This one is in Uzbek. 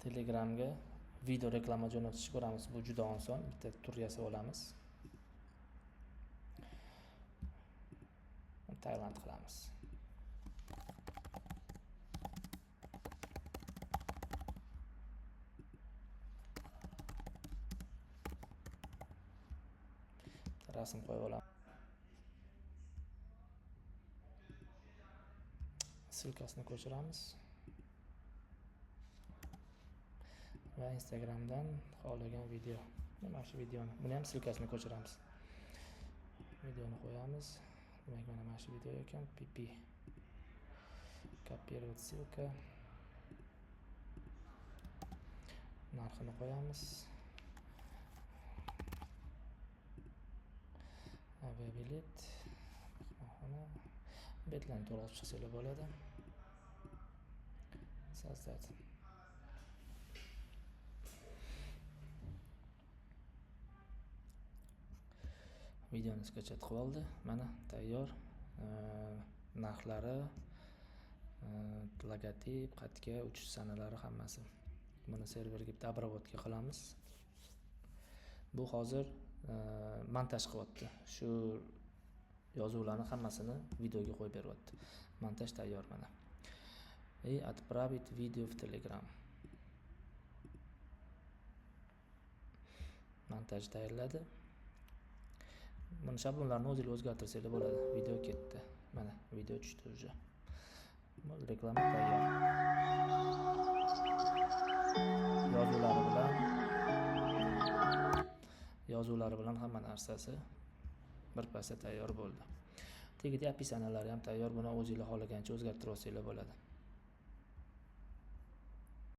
Telegramga video reklama jo'natishni ko'ramiz. Bu juda oson. Bitta tur yasab olamiz. Tailand qilamiz. Rasm qo'yib olamiz. Ссылкасini ko'chiramiz. Va Instagramdan xohlagan video, mana shu videoni, buni ham ссылкасini ko'chiramiz. Videoni qo'yamiz. Demak, mana shu video ekan, pp. Копировать ссылка. Narxini qo'yamiz. Aviabilet, mehmonxona, betlarni to'g'ri olib chiqsanglar bo'ladi. Создать. Videoni skachat qilib oldi. Mana tayyor. Narxlari, logotip, qatga, uchish sanalari hammasi. Buni serverga bitta обработка qilamiz. Bu hozir montaj qilyapti. Shu yozuvlarni hammasini videoga qo'yib beryapti. Montaj tayyor mana. И отправить видео в Telegram. Montaj tayyorladi. Buni shablonlarni o'zingiz o'zgartirsanglar bo'ladi. Video ketdi. Mana video tushdi уже. Reklama tayyor. Yozuvlari bilan hamma narsasi birpasda tayyor bo'ldi. Tagida описаниялari ham tayyor. Buni o'zingiz xohlagancha o'zgartirib olsanglar bo'ladi.